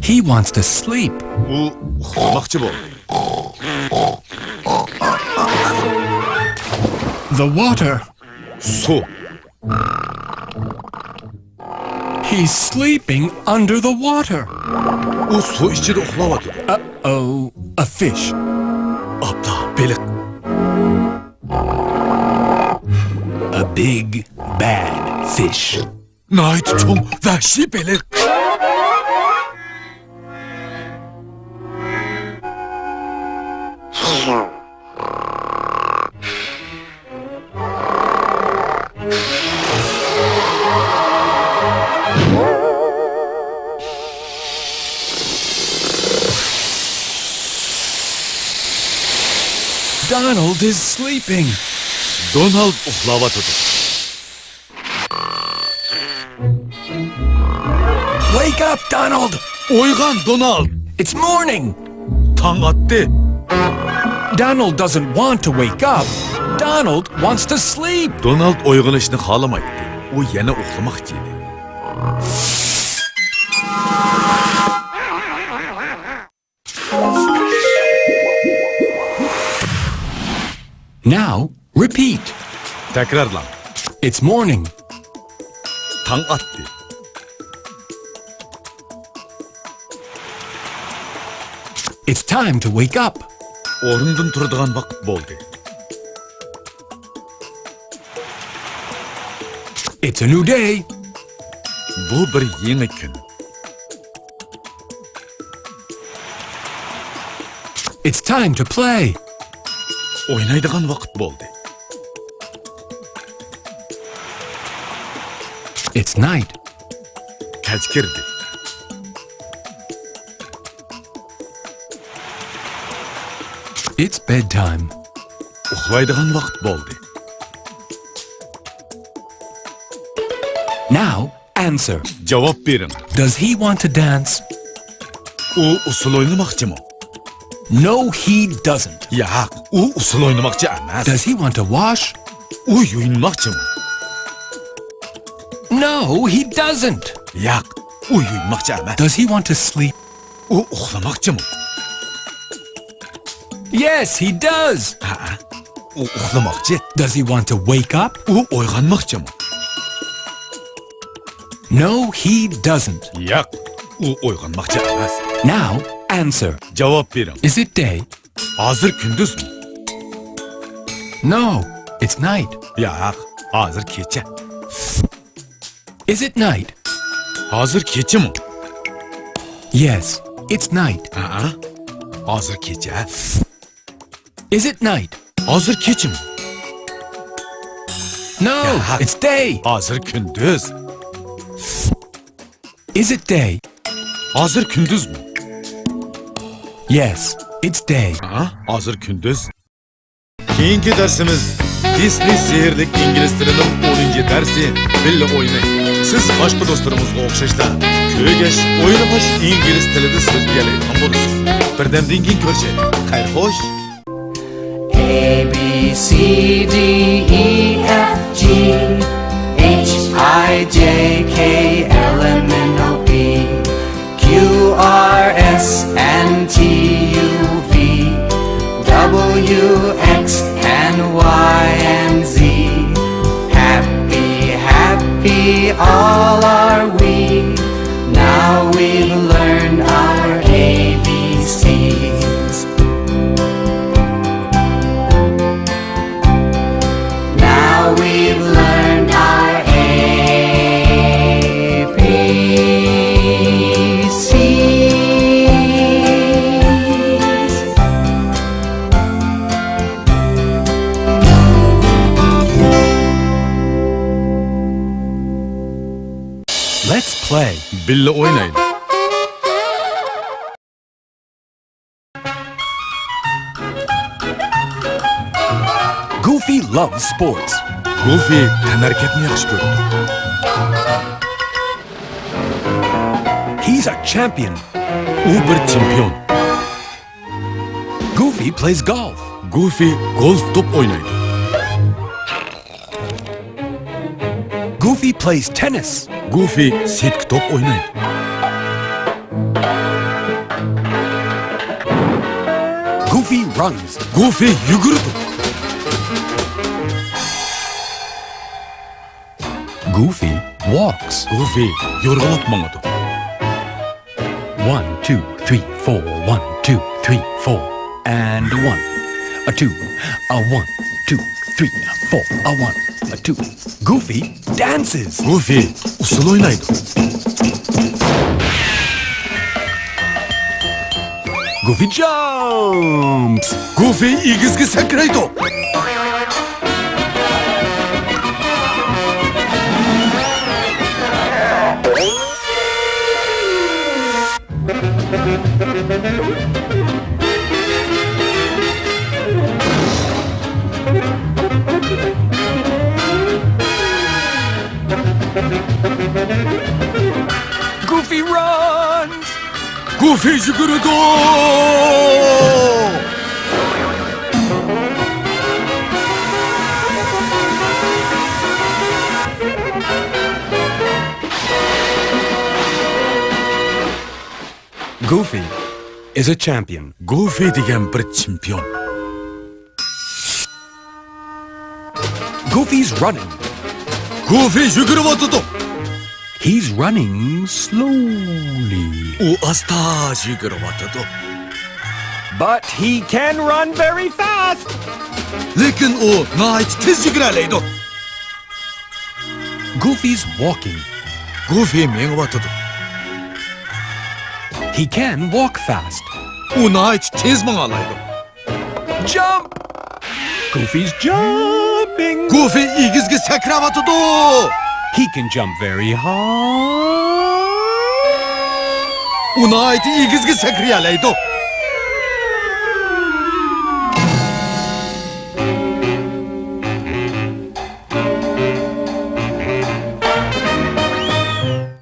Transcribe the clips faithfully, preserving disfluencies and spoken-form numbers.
He wants to sleep. ئۇ ئۇخلىماقچى بولدى. The water. سۇ. He's sleeping under the water. ئۇ سۇ ئىچىدە ئۇخلاۋاتىدۇ. Uh-oh, a fish. ئاپا، بېلىق. A big, bad fish. ناھايىتى چوڭ، ۋەھشىي بېلىق. Donald is sleeping. دونالد ئۇخلاۋاتىدۇ. Wake up, Donald! ئويغان، دونالد! It's morning! تاڭ ئاتتى! Donald doesn't want to wake up. Donald wants to sleep. دونالد ئويغىنىشنى خالىمايتتى. ئۇ يەنە ئۇخلىماقچى ئىدى. Now repeat. تەكرارلاڭ. It's morning. تاڭ ئاتتى. It's time to wake up. ئورنىدىن تۇرىدىغان ۋاقىت بولدى. It's a new day. بۇ بىر يېڭى كۈن. It's time to play. ئوينايدىغان ۋاقىت بولدى. It's night. كەچ كىردى. It's bedtime. ئۇخلايدىغان ۋاقىت بولدى. Now answer. جاۋاب بېرىڭ. Does he want to dance? ئۇ ئۇسسۇل ئوينىماقچىمۇ؟ No, he doesn't. ياق، ئۇ ئۇسسۇل ئوينىماقچى ئەمەس. Does he want to wash? ئۇ يۇيۇنماقچىمۇ؟ No, he doesn't. ياق، ئۇ يۇيۇنماقچى ئەمەس. Does he want to sleep? ئۇ ئۇخلىماقچىمۇ؟ Yes, he does. ھەئە، ئۇ ئۇخلىماقچى. Does he want to wake up? ئۇ ئويغانماقچىمۇ؟ No, he doesn't. ياق، ئۇ ئويغانماقچى ئەمەس. Now answer. جاۋاب بېرىڭ. Is it day? ھازىر كۈندۈزمۇ؟ No, it's night. ياق، ھازىر كېچە. Is it night? ھازىر كېچىمۇ؟ Yes, it's night. ھەئە، ھازىر كېچە. Is it night? ھازىر كېچىمۇ؟ No, ياق. It's day. ھازىر كۈندۈز. Is it day? ھازىر كۈندۈزمۇ؟ Yes, it's day. ھە، ھازىر كۈندۈز. كېيىنكى دەرسىمىز دىسنېي سېھىرلىك ئىنگلىز تىلىنىڭ ئونىنچى دەرسى، بىللە ئويناي. سىز باشقا دوستلىرىڭىزغا ئوخشاشلا كۆرگەچ، ئوينىغاچ ئىنگلىز تىلىدا سۆزلىيەلەيدىغان بولىسىز. بىردەمدىن كېيىن كۆرۈشەيلى. خەير خوش. A, B, C, D, E, F, G, H, I, J, K, L, M, N, O, P, Q, R, S, and T, U, V, W, X, and Y, and Z. Happy, happy, all are we. Now we've learned our A B Cs. Now we've learned our A B Cs. Let's play. بىللە ئوينايلى. Goofy loves sports. گوفى تەنھەرىكەتنى ياخشى كۆرىدۇ. He's a champion. ئۇ بىر چېمپىيون. Goofy plays golf. گوفى گولف توپ ئوينايدۇ. Goofy plays tennis. گوفى سېتكا توپ ئوينايدۇ. Goofy runs. گوفى يۈگۈرىدۇ. Goofy walks. گوفى يورغىلاپ ماڭىدۇ. One, two, three, four, one, two, three, four, and one, a two, a one, two, three, four, a one, a two. Goofy dances. گوفى ئۇسسۇل ئوينايدۇ. Goofy jumps. گوفى ئېگىزگە سەكرەيدۇ. Goofy runs. گوفى يۈگۈرىدۇ. Goofy is a champion. گوفى دېگەن بىر چېمپىيون. Goofy's running. گوفى يۈگۈرۈۋاتىدۇ. He's running slowly. ئۇ ئاستا يۈگۈرۈۋاتىدۇ. But he can run very fast. لېكىن ئۇ ناھايىتى تېز يۈگۈرەلەيدۇ. Goofy's walking. گوفى مېڭىۋاتىدۇ. He can walk fast. ئۇ ناھايىتى تېز ماڭالايدۇ. Jump! Goofy's jumping. گوفى ئېگىزگە سەكرەۋاتىدۇ. He can jump very high. ئۇ ناھايىتى ئېگىزگە سەكرىيەلەيدۇ.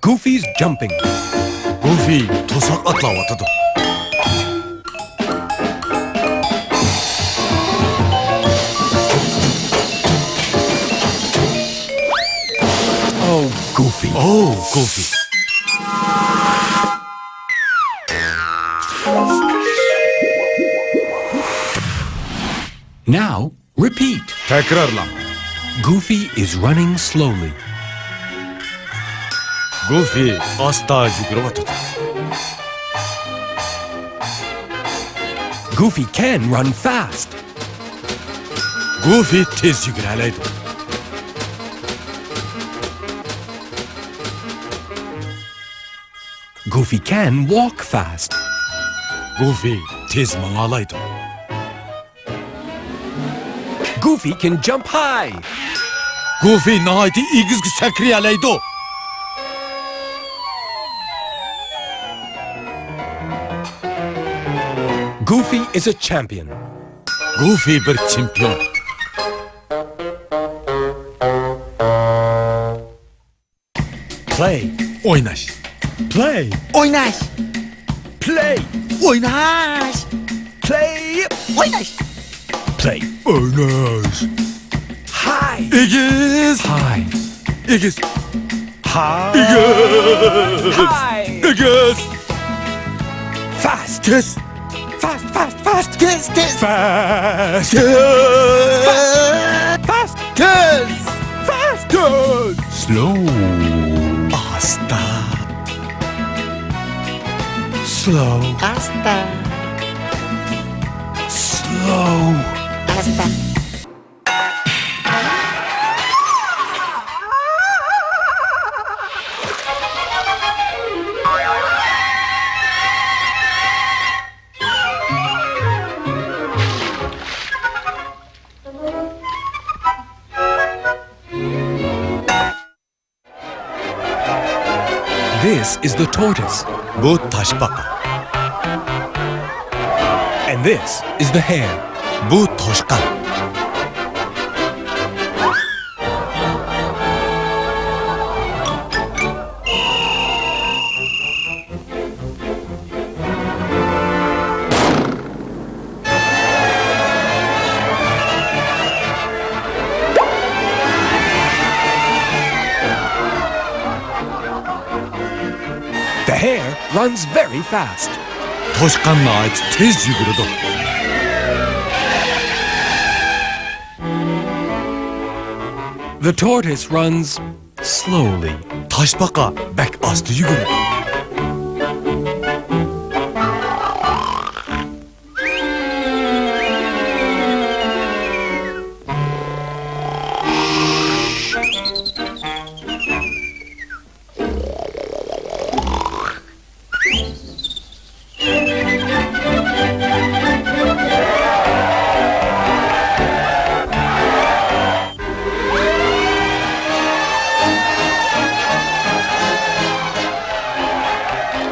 Goofy's jumping. گوفى توساق ئاتلاۋاتىدۇ. Oh, Goofy. Oh, Goofy. Now, repeat. تەكرارلاڭ. Goofy is running slowly. گوفى ئاستا يۈگۈرۈۋاتىدۇ. Goofy can run fast. گوفى تېز يۈگۈرەلەيدۇ. Goofy can walk fast. گوفى تېز ماڭالايدۇ. Goofy can jump high. گوفى ناھايىتى ئېگىزگە سەكرىيەلەيدۇ. Goofy is a champion. گوفى بىر چېمپىيون. Play. ئويناش. Play. ئويناش. Play. ئويناش. Play. ئويناش. Play. ئويناش. High. ئېگىز. High. ئېگىز. High. ئېگىز. High. ئېگىز. Fast. تېز. Fast, fast, fast. تېز، تېز. Fast. تېز. Fast. Fast. تېز. Fast. تېز. Slow. ئاستا. Slow. ئاستا. Slow. ئاستا. This is the tortoise. بۇ تاشپاقا. And this is the hare. بۇ توشقان. runs very fast. توشقان ناھايىتى تېز يۈگۈرىدۇ. The tortoise runs slowly. تاشپاقا بەك ئاستا يۈگۈرىدۇ.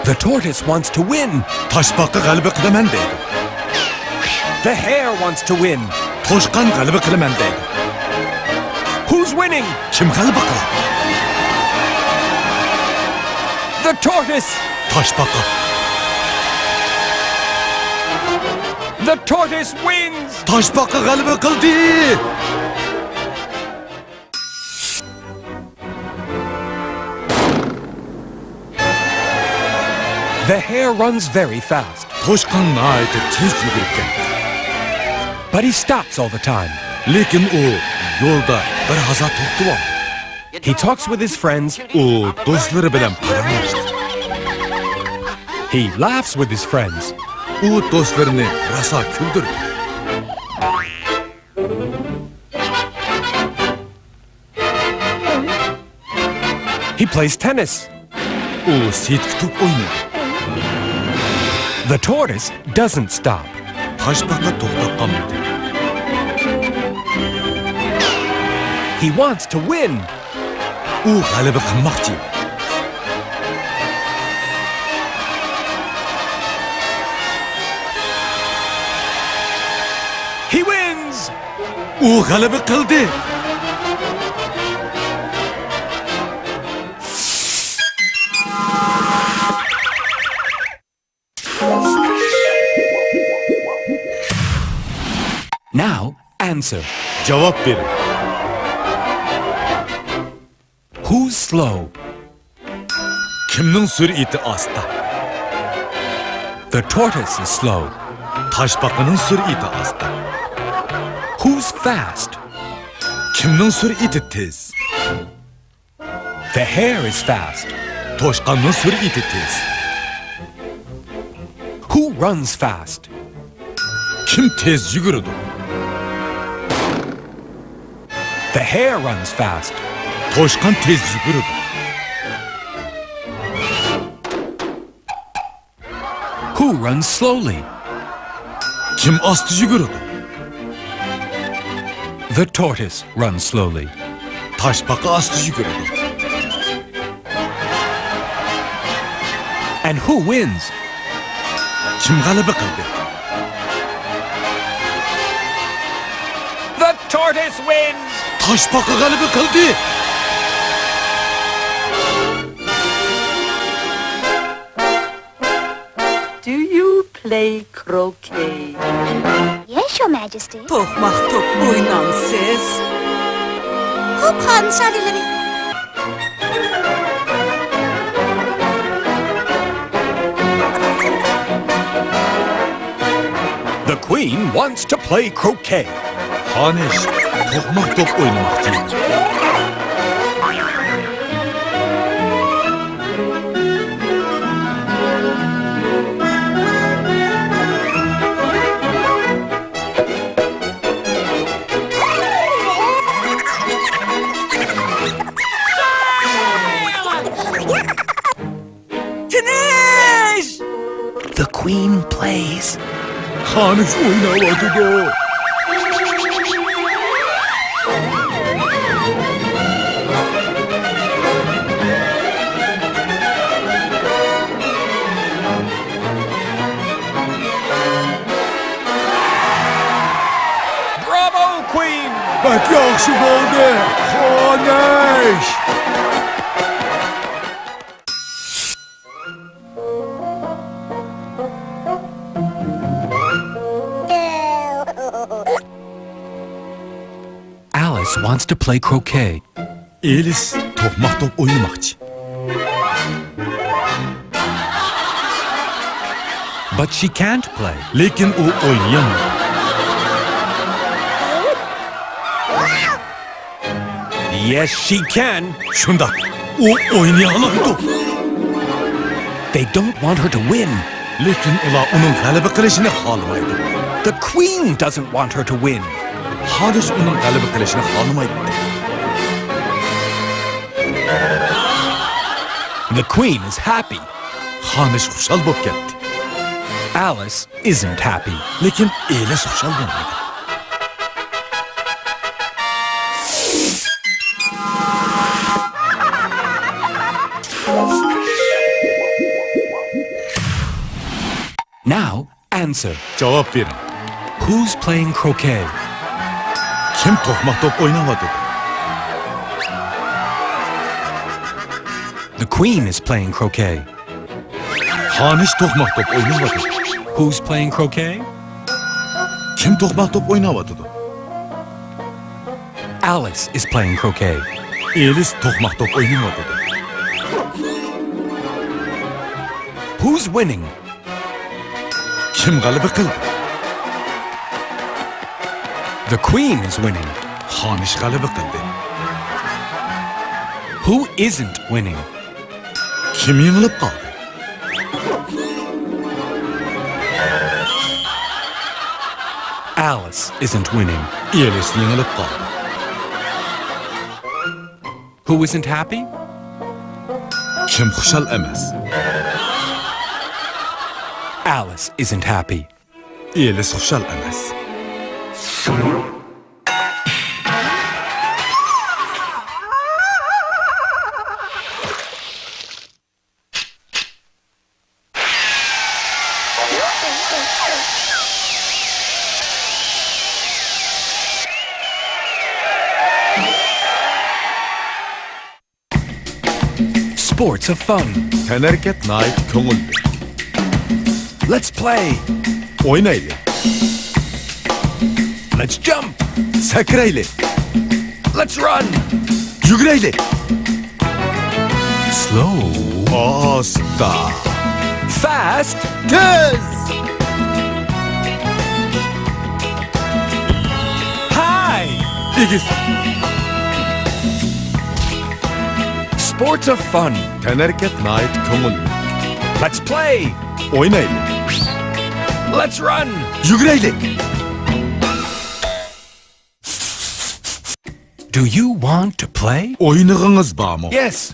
The tortoise wants to win. تاشپاقا غەلىبە قىلىمەن دەيدۇ. The hare wants to win. توشقان غەلىبە قىلىمەن دەيدۇ. Who's winning? كىم غەلىبە قىلىدۇ؟ The tortoise. تاشپاقا. The tortoise wins. تاشپاقا غەلىبە قىلدى. The hare runs very fast. توشقان ناھايىتى تېز يۈگۈرۈپ كەتتى. But he stops all the time. لېكىن ئۇ يولدا بىر ھازا توختىۋالدى. He talks with his friends. ئۇ دوستلىرى بىلەن پاراڭلاشتى. He laughs with his friends. ئۇ دوستلىرىنى راسا كۈلدۈردى. He plays tennis. ئۇ سېتكا توپ ئوينىدى. The tortoise doesn't stop. تاشپاقا توختاپ قالمىدى. He wants to win. ئۇ غەلىبە قىلماقچى. He wins. ئۇ غەلىبە قىلدى. Now answer. جاۋاب بېرىڭ. Who's slow? كىمنىڭ سۈرئىتى ئاستا؟ The tortoise is slow. تاشپاقىنىڭ سۈرئىتى ئاستا. Who's fast? كىمنىڭ سۈرئىتى تېز؟ The hare is fast. توشقاننىڭ سۈرئىتى تېز. Who runs fast? كىم تېز يۈگۈرىدۇ؟ The hare runs fast. توشقان تېز يۈگۈرىدۇ. Who runs slowly? كىم ئاستا يۈگۈرىدۇ؟ The tortoise runs slowly. تاشپاقا ئاستا يۈگۈرىدۇ. And who wins? كىم غەلىبە قىلدى؟ The tortoise wins! تاشپاقا غەلىبە قىلدى! Do you play croquet? Yes, Your Majesty. توقماق توپ ئوينامسىز؟ خوپ، خانىم شالىلىرى. The Queen wants to play croquet. خانىش توقماق توپ ئوينىماقچى. تىنىش! The Queen plays. خانىش ئويناۋاتىدۇ. Bravo, Queen! بەك ياخشى بولدى، خانىش! Alice wants to play croquet. ئېلىس توقماق توپ ئوينىماقچى. But she can't play. لېكىن ئۇ ئوينىيالمايدۇ. Yes, she can. شۇنداق، ئۇ ئوينىيالايدۇ. They don't want her to win. لېكىن ئۇلار ئۇنىڭ غەلىبە قىلىشىنى خالىمايدۇ. The queen doesn't want her to win. خانىش ئۇنىڭ غەلىبە قىلىشىنى خالىمايدۇ. The queen is happy. خانىش خۇشال بولۇپ كەتتى. Alice isn't happy. لېكىن ئېلىس خۇشال بولمىدى. Now answer. جاۋاب بېرىڭ. Who's playing croquet? كىم توقماق توپ ئويناۋاتىدۇ؟ The queen is playing croquet. خانىش توقماق توپ ئويناۋاتىدۇ. Who's playing croquet? كىم توقماق توپ ئويناۋاتىدۇ؟ Alice is playing croquet. ئېلىس توقماق توپ ئويناۋاتىدۇ. Who's winning? كىم غەلىبە قىلدى؟ The queen is winning. خانىش غەلىبە قىلدى. Who isn't winning? كىم يېڭىلىپ قالدى؟ Alice isn't winning. ئېلىس يېڭىلىپ قالدى. Who isn't happy? كىم خۇشال ئەمەس؟ Alice isn't happy. ئېلىس خۇشال ئەمەس. Sports are fun. تەنھەرىكەت ناھايىتى كۆڭۈللۈك. Let's play. ئوينايلى. Let's jump. سەكرەيلى. Let's run. يۈگۈرەيلى. Slow. ئاستا. Fast. تېز. High. ئېگىز. Sports are fun. تەنھەرىكەت ناھايىتى كۆڭۈللۈك. Let's play. ئوينايلى. Let's run. يۈگۈرەيلى. Do you want to play? ئوينىغىڭىز بارمۇ؟ Yes,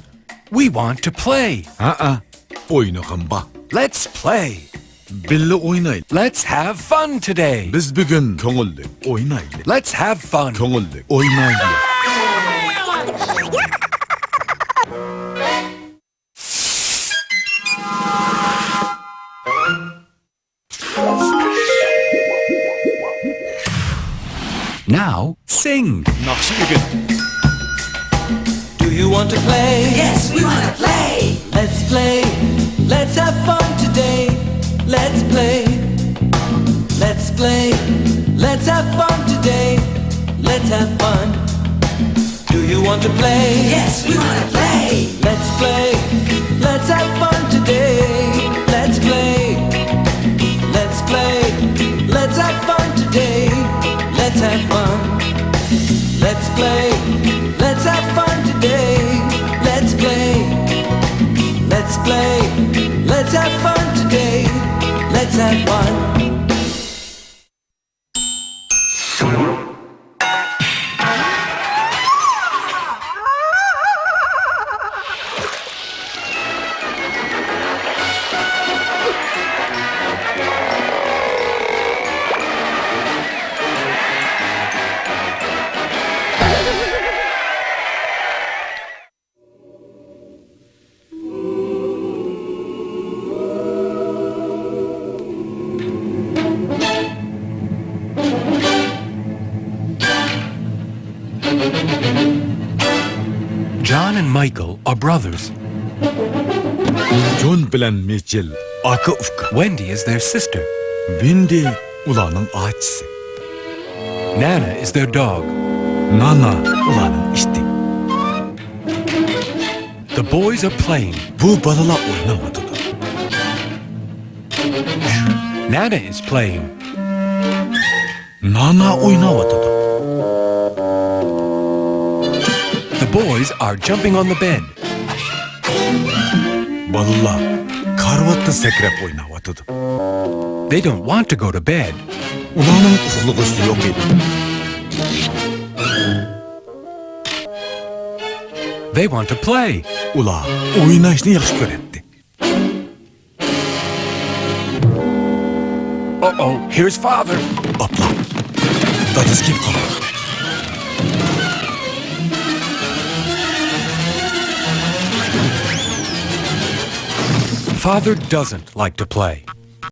we want to play. ھەئە، ئوينىغۇم بار. Let's play. بىللە ئوينايلى. Let's have fun today. بىز بۈگۈن كۆڭۈللۈك ئوينايلى. Let's have fun. كۆڭۈللۈك ئوينايلى. Now sing. ناخشا ئۆگىنىڭ. Do you want to play? Yes, we want to play. Let's play. Let's have fun today. Let's play. Let's play. Let's have fun today. Let's have fun. Do you want to play? Yes, we want to play. Let's play. Let's have fun today. Let's play. Let's play. Let's have fun today. Let's have fun. Let's play. Let's have fun today. Let's play. Let's play. Let's have fun today. Let's have fun. John and Michael are brothers. جون بىلەن مىچېل ئاكا-ئۇكا. Wendy is their sister. ۋېندى ئۇلارنىڭ ئاچىسى. Nana is their dog. نانا ئۇلارنىڭ ئىتى. The boys are playing. بۇ بالىلار ئويناۋاتىدۇ. Nana is playing. نانا ئويناۋاتىدۇ. The boys are jumping on the bed. بالىلار كارىۋاتتا سەكرەپ ئويناۋاتىدۇ. They don't want to go to bed. ئۇلارنىڭ ئۇخلىغۇسى يوق ئىدى. They want to play. ئۇلار ئويناشنى ياخشى كۆرەتتى. Uh-oh, here's father. ئاپلا، دادىسى كېلىپ قالدى. Father doesn't like to play.